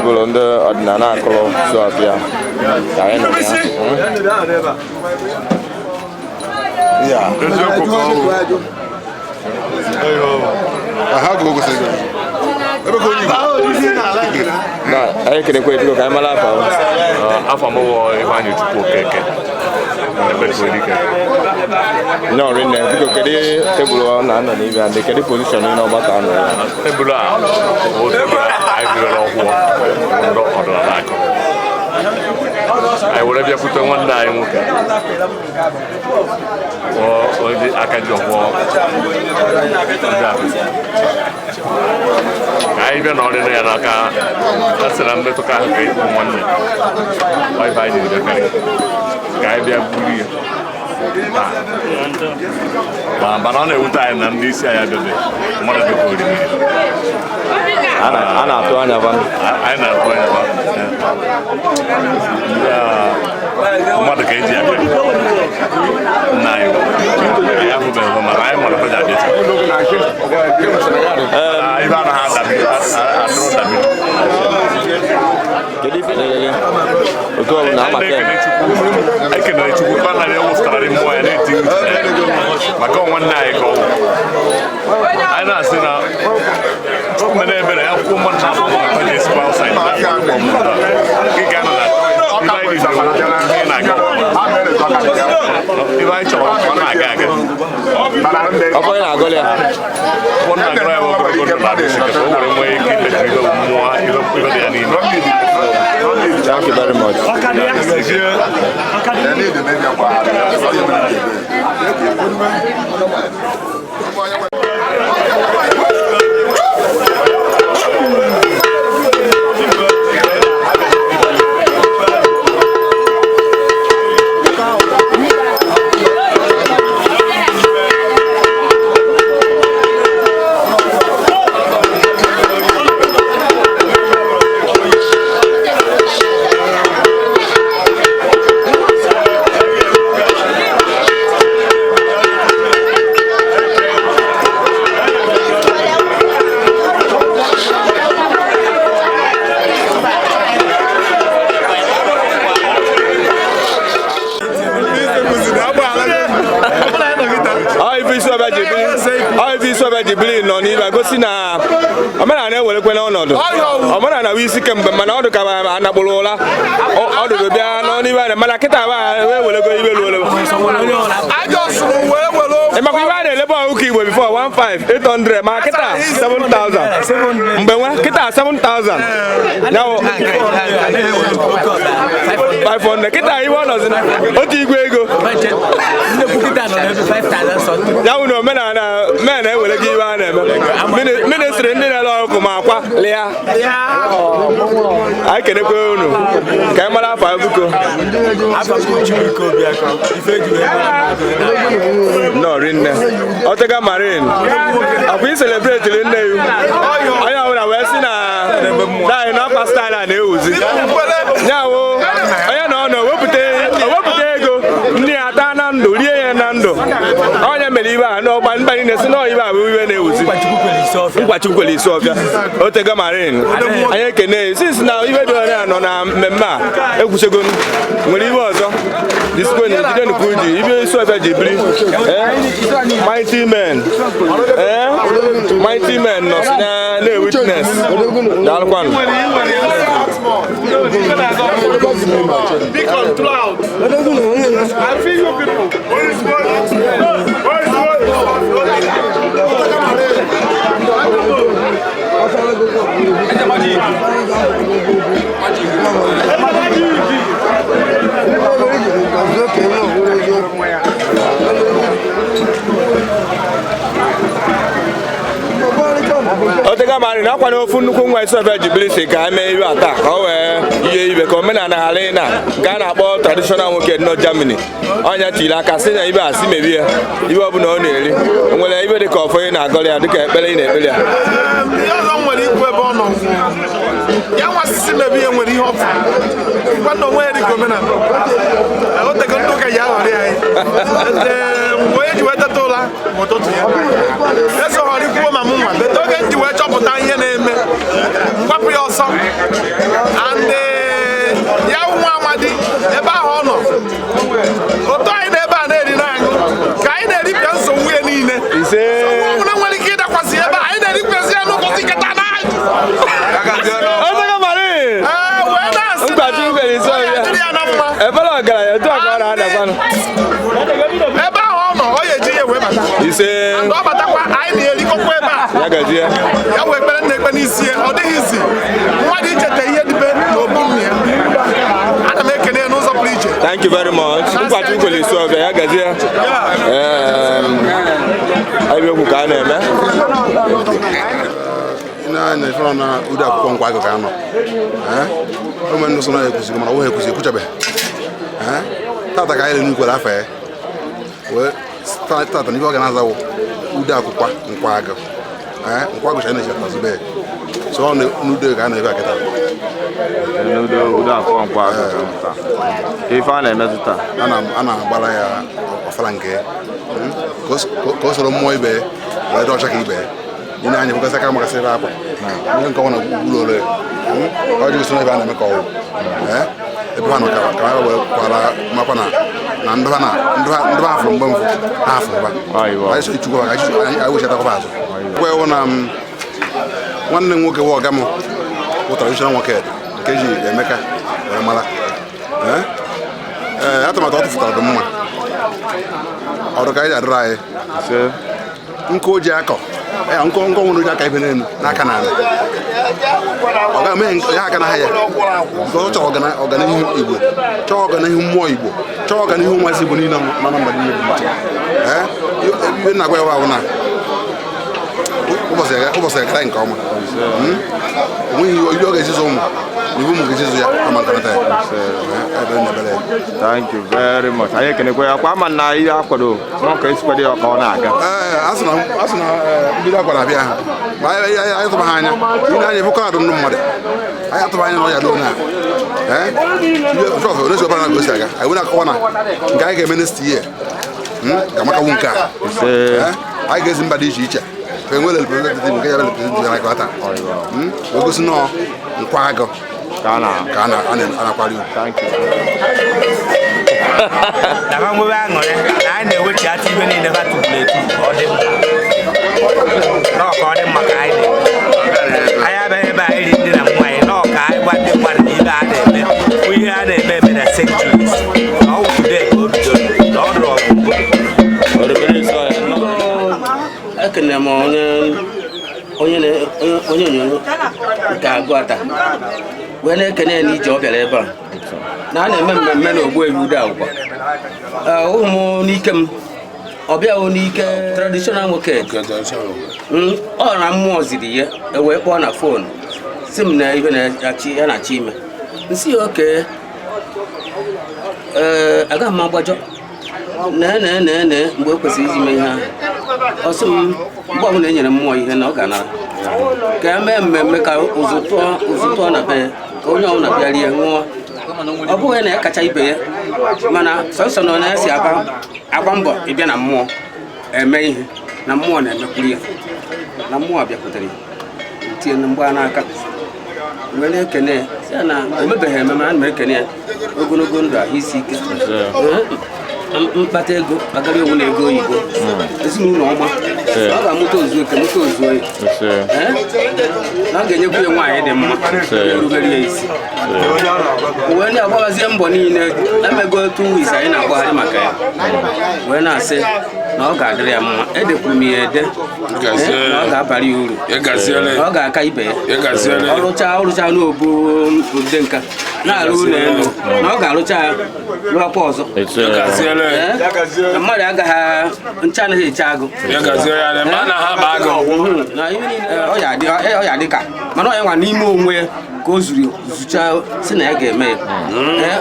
Tebụl ndị ọdịnala akụrụ Isuọfịa ka anyị nọ ya. Eziokwu ka ọ bụ. Na anyị kenekwa, biko ka anyị mara afa ọ. Afọ m wụ Ifeanyị Chukwu Okeke Ebekuodike. Nnọọ rinne, biko kedu tebụl ọ na-anọ n'ibe ya ndị kedu position ị n'ọgbakọ anọ ya? Tebụl a bụ tebụl anyị bidoro ọhụụ ndị ọdịnala akụ. Anyị were bịakwute nwanne anyị nwoke bụ onye aka ji ọhụụ ndị akụ. Ka anyị bịa na ọdịna ya n'aka a sị na mmetụta ahụ ka ịkpụ nwanne ọ ife anyị jiri bịakarị ka anyị bịa buru ya taa. Ma mana ọ na-ewute anyị na ndị isi anyị abịabeghị mmadụ dịka orimiri. A na-atụ anya fa. Anyị na-atụ anya fa. Ndị a, mmadụ ka eji abịa nna anyị anyị ahụbeghị ha, mana anyị mara fa ji abịa. Mana ibe anaghị adabi adụrụ dabi. Kedu ife na-elele? Otu ọ bụla ama Anyị na-ekele Chukwu, ekelere Chukwu ka na ya wụsara mmụọ ya na-eti uche na ya maka ọ nwanne anyị ka ọ bụ. Anyị na-asị na Chukwu mere ebere ya kwuo mmadụ na-abụ mmadụ ji esikwa outside na akwụkwọ mmadụ gị ga-anọ na ibe anyị jiri ihe na-aga ibe anyị chọrọ ka ọ na-aga aga. Ọkọ ị na-agọlị ya. Ụfọdụ na-agara ya ogologo ndụ na-adị isi ka o were nwee ike imeju ihe mmụọ ibe dị ya n'ime. Thank you very much. Ọ ife Isuọfịa ji biri, ọ ife Isuọfịa ji biri nọ n'ibe gosi na omenala ewerekwe n'ọnọdụ omenala bụ isi kemgbe, mana ọ dị ka a nakpụrụ ụla ọdụdụ bịa nọ n'ibe anya, mana kịta ba wee werego ibe ruo. Ịmakwa ibe a na-elebe ọkụkọ Igbo before 15800, ma kịta 7000, mgbe nwa kịta 7000 ya wụ 500, kịta iwe ọ nọzi na otu igwe ego ya wụ na omenala men ewere gị iwe a na-eme ministri ndị na-ele ọkụ ma akwa lịa. Anyị kenekwe unu ka anyị mara afọ biko. Nnọọ rinne, Otega Marine ọkwa i celebrate nne ya, onye ọbụla wee sị na anyị na ọkwa style a na-ewuzi ya wụ onye na ọ nọ wepụta ego nne ya taa na ndụ rie ya na ndụ onye mere ibe a n'ọgba mba niile si na ibe a bụ iwe na-ewuzi nkwa Chukwu kwere Isuọfịa. Otega Marine, anyị ekene since na ibe dị onye a nọ na mmemme a ekwuchego nwere ibe ọzọ disikweni jidenukwu ji ibe Isuọfịa ji biri. Mighty men, mighty men nọ si na na-witness. Daalụkwanụ. Be controlled. I feel you people. Otega Marine akwa na ofu nnukwu nwa Isuọfịa ji biri si ka emee ibe a taa ka ọ wee ihe ibe ka omenala ghara ị na nke a na-akpọ traditional nwoke nọ Germany ọnya tiri aka sị na ibe a si mebie ibe ọbụla ọ na-eri nwere ibe dị ka ọfọ ị na-agọrọ ya dịka ekpere ị na-ekpere ya. Ihe ọzọ m nwere ikwu ebe ọ nọ ya nwasịsị mebi ihe nwere ihe ọfụ gwa na onwe ya dịka omenala otego ndị ụka ya aghọrị anyị. Ee, mgbe onye ji wee teta ụla bụ ụtụtụ ya esoghọrọ ikwuo ma mụ nwa bete oge m ji wee chọpụta ihe na-eme mgbapụ ya. ọsọ. And ya wụ nwa amadi ebe ahụ ọ nọ, otu anyị na ebe a na-eri na-aṅụ ka anyị na-eripịa nsogbu ya niile. Ise. Nsogbu ọbụla nwere ike ịdakwasị ebe a, anyị na-eripịasị ya n'ụbọchị nketa na Ọsọgọ mari. Ee, wee na-asị na Mkpachi nkwere isi ọ ya ọbịa. dịrị ya na mma. Ebere ọgaranya otu a ka ọ na-adakwanụ. Ebe ahụ ọ nọ, ọ ya eji ya wee bata. Ise. And ọ batakwa, anyị na-erikọkwa ebe a. Ya gazie. Ya wee ekpere na-ekpe n'isi ya, ọ dịghị isi mmadụ icheta ihe dịbe n'obu nna ya. Ana m ekene ya n'ụzọ pụrụ iche. Thank you very much. Mkpachi nkwere isi ọbịa, ya gazie. Anyị okwu ka a na-eme. Na ifere na ude akwụkwọ nkwa agụ ka anọ ome ndị so na ekwuzigo, mana ọ ekwuzi ekwuchabeghị. Tata ka anyị lere n'ukwere afọ ya wee tata n'ife ọ ga na-azawo ude akwụkwọ nkwa agụ. Nkwa agụ chana eji atazube ya so ọ n'ude ka a na-ebe akịta. N'udo udo akwụkwọ nkwa agụ taa. Ife a na-emetụ taa. A na-agbara ya ọfala nke ya. Ka o soro mmụọ ibe ya wee dị ọcha ka ibe ya. Ị na-anya bụgasị aka makasị ebe akwa ihe nke ọnwa na ụlọ ole ọ jiri so n'ebe a na-eme ka ọwụ ebe ha nọ ka ha wee kwara makwa na na ndụ ha na ndụ ha fụrụ mgbe mfụ ha fụrụ ba anyị so ichukwu maka anyị wechatakwa azụ gwa ewu na m nwanne m nwoke wụ ọga m bụ traditional nwoke nke ji Emeka wee mara. Ee, atụmatụ ọ tụfụtara dị mma, ọrụ ka anyị ji adịrị anyị nkụ o ji akọ ya nkụ nkụ nwere oji aka ibe n'elu n'aka n'ala ọ ga-eme ya aka n'ahịa ya nke ọ chọrọ ọganihu Igbo, chọọ ọganihu mmụọ Igbo, chọọ ọganihu ụmụazị Igbo niile nọ na mba niile dị iche. Ee, ihe na-agwa ya bụ na ụbọchị agara nke ọma. O nweghị ihe ọ ga-ejizu ụmụ na iwu ụmụ ga-ejizu ya ama nkarịta ya. Ebere na ebere ya. Thank you very much. Anyị ekenekwa ya kwa ama na ihe akwado nọ ka esikwado ya ka ọ na-aga. Ee, a sị na mbido akwa na-abịa ha ma anyị tụba ha anya ile anya ịfụkọ adụ ndụ mmadụ anyị atụba anya na ọya doo na onye ọbara na gosi aga anyị were akọwa na nke anyị ga-eme next year ga-amakawu nke a. Anyị ga-ezi mba dị iche iche ka enwere representative nke ya representative na taa wee gosi nọọ nkwa agụ Ka a ka a na-akwari ugwu. Thank you. Na ha nwebe aṅụrị na anyị na-ewechiata ibe niile ha tụpụrụ etu ka ọ dị mma nọọ ka ọ dị mma ka anyị na-eme. Anyị abịaghị ebe anyị ri ndị na mmanya nọọ ka anyị gwa ndị mmadụ na ibe a na-eme bụ ihe a na-eme eme na centuries na ọ wụ today ka o bidoro na ọ rụrụ ọgwụgwụ. Ekene m onye onye onye onyonyo nke agụ ata wee na-ekene ya n'ije ọ bịara ebe a na a na-eme mmemme na Ogbuehi Udo Akwụkwọ. Ụmụ n'ike m ọ bịawo n'ike traditional nwoke. Ọ na mmụọ ziri ya e wee kpọọ na phone si m na ihe na-achị ya na-achọ ime nsị ya oke. Ee, agaghị m agbajọ nee nee nee nee mgbe o kwesịrị iji mee ihe ahụ. Ọ sị m mgbe ọbụla e nyere mmụọ ihe na ọ ga-anara ka e mee mmemme ka ụzụ tụọ ụzụ tụọ na be ya ka onye ọbụla bịa rie ṅụọ. Ọ bụghị na ya kacha ibe ya mana sọsọ na ọ na-esi aba agba mbọ ịbịa na mmụọ eme ihe na mmụọ na-emekwuru ya na mmụọ bịakwutere ya tinye na mgba n'aka wee na-ekene ya sị ya na o mebeghị ememe. Ana m ekene ya ogologo ndụ, ahụ isi ike, mkpata ego kpagara onwe na ego oyibo, ezinụlọ ọma, ọ ga-amụta ozu oke mụta ozu oyi, na ọ ga-enyekwu ya nwaanyị dị mma erubere ya isi wee na-agbaghazie mbọ niile emego 2 weeks anyị na-agbagharị maka ya wee na-asị na ọ ga-adịrị ya mma. Edekwuru m ya ede na ọ ga-abara ya uru, na ọ ga-aka ibe ya ọrụcha ọrụcha n'obu ude nka na-arụ ụlọ elu, na ọ ga-arụcha ya rụọkwa ọzọ. Na mmadụ agaghị ncha anaghị eche agụ na ihe niile ọ ya adị ka mana ọ ya nwa n'ime onwe ya ka o zuru zucha si na ya ga-eme ya.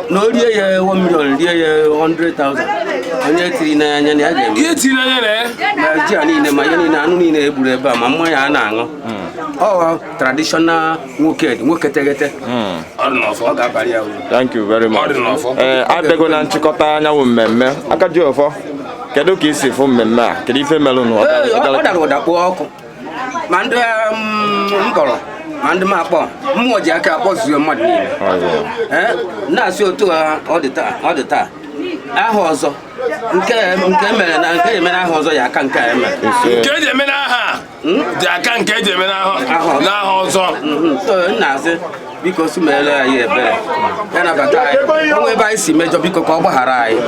Na o rie ya 1 million, rie ya 100,000, onye tiri n'anya na ya ga-eme ihe tiri n'anya na ya. Ma ji a niile ma ihe niile anụ niile e gburu ebe a ma mmanya a na-aṅụ ọ traditional nwoke nwoke teghete ọ ga-abalị ya uru. Thank you very much. Ee, abịago na nchịkọta anyanwụ mmemme aka ji ọfọ. Kedu ka isi fụ mmemme a? Kedu ife melụ nụ? Ee, ọ dara ụda kpụọ ọkụ ma ndị m kpọrọ Ma ndị m akpọ mmụọ ji aka akpọzuo mmadụ niile. Ee, na-asị otu a ọ dị taa, ọ dị taa aha ọzọ nke nke emere na nke emere aha ọzọ ya aka nke a emere. Nke eji eme n'aha a dị aka nke eji eme n'aha ọzọ. So m na-asị, biko, si meere anyị ebere, ya nabata anyị. Onwe ebe anyị si mejọ, biko, ka ọ gbaghara anyị.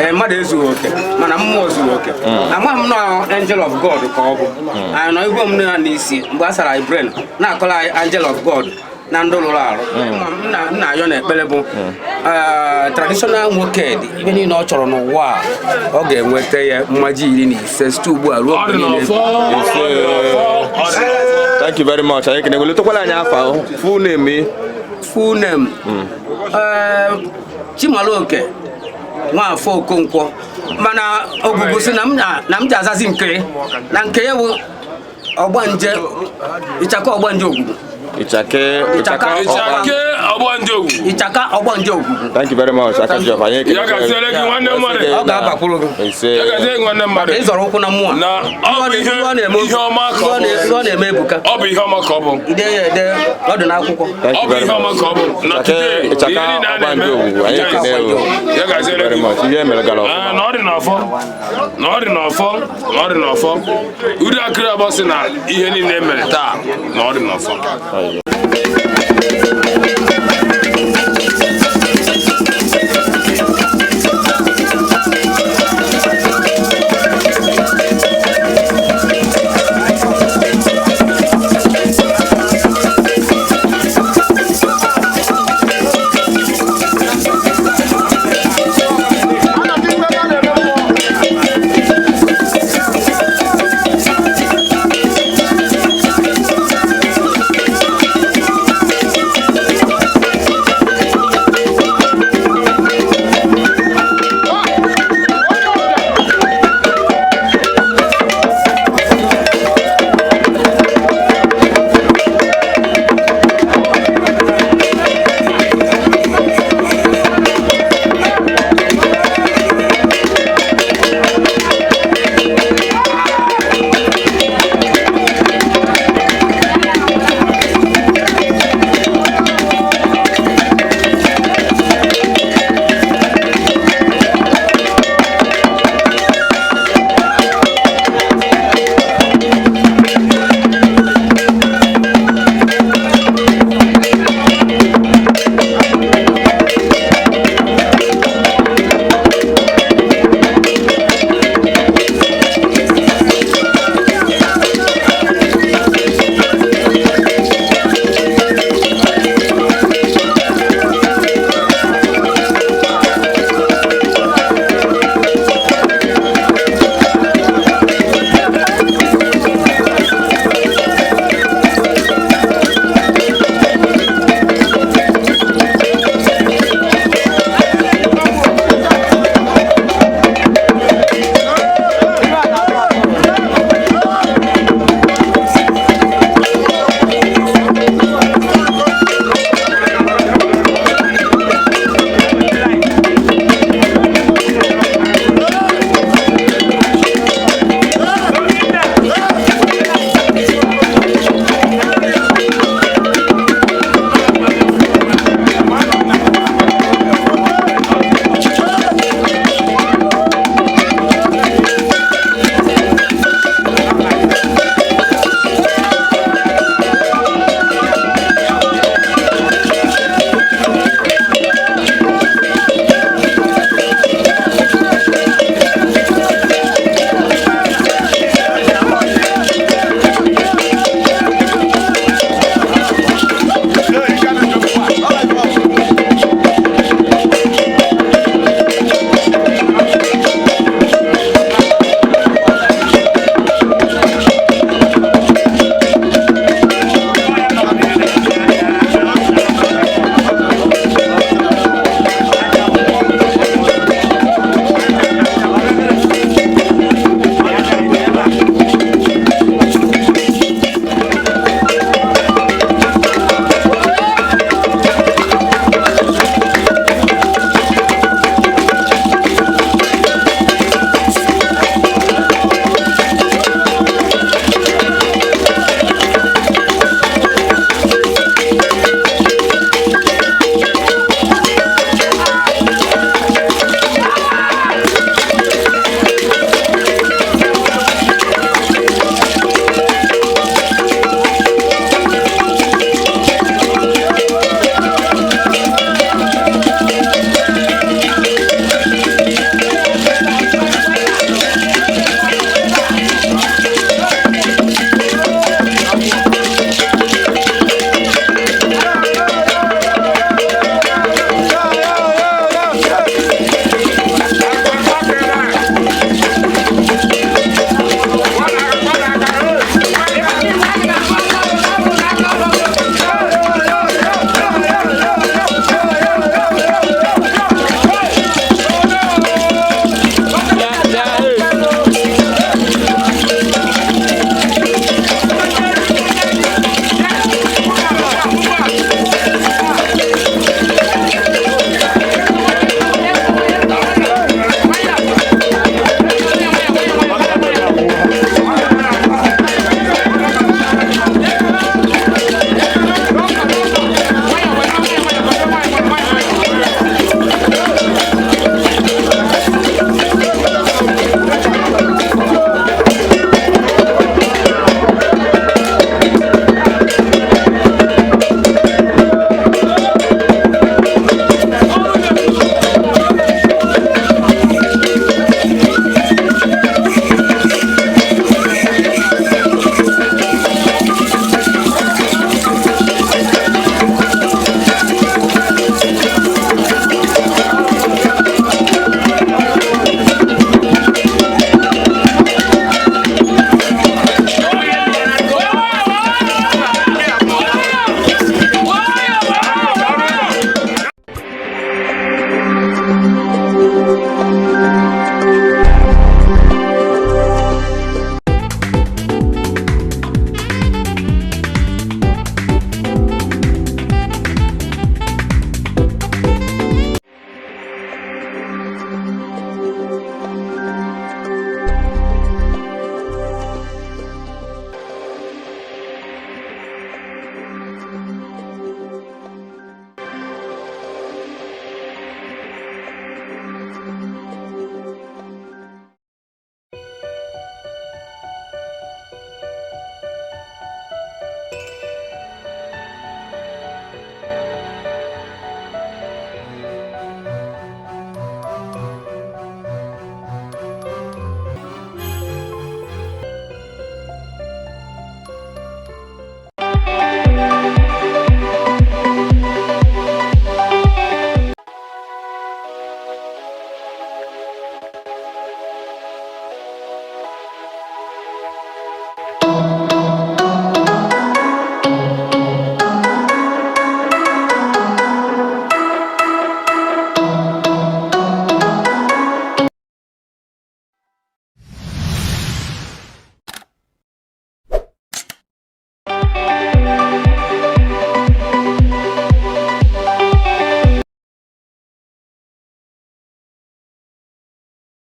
Ee, mmadụ ezughị oke, mana mmụọ zuru oke. Amaghị m na angel of God ka ọ bụ. Anyị nọ igwe m ya n'isi mgbe a sara anyị brain, na-akọrọ anyị angel of God na ndị rụrụ arụ. M na-ayọ na ekpere bụ traditional nwoke dị ibe niile ọ chọrọ n'ụwa a, ọ ga-enweta ya mmaji 15 site ugbu a ruo mgbe niile. Thank you very much. Anyị ekene. Letekwala anyị afa ahụ, full name. Full name. Ee, Chimaloke Nwafọ Okonkwo, mana ogugu si na m na m ji azazi nke na nke ya bụ ọgbanje, ịchaka ọgbanje ogugu. Ịchake, ịchaka. Ịchake ọgbanje ogwugwu. Ịchaka ọgbanje ogwugwu. Thank you very much, aka ji ọfa. Anyị ekene. Ya gaziere gị, nwanne mmadụ. Ọ ga-abakwuru gị. Ise. Ya gaziere gị, nwanne mmadụ. Maka ịzọrọ ụkwụ na mmụọ. Na ọ bụ ihe ọma ka ọ bụ. Ihe ọ na-eme ebuka. Ọ bụ ihe ọma ka ọ bụ. Ide ya ede, ọ dị n'akwụkwọ. Thank Ọ you bụ very ihe ọma much. ka ọ bụ na Ịchake, today, ịchaka ihe niile a ọgbanje na-eme. ogwugwu. Anyị ekene o. Ya gaziere Very gị. much. Ihe mere gara ọfụma. Ah, na ọ dị n'ọfọ, na ọ dị n'ọfọ, na ọ dị n'ọfọ. Uri akịrị abụọ sị na ihe niile e mere taa, na ọ dị n'ọfọ.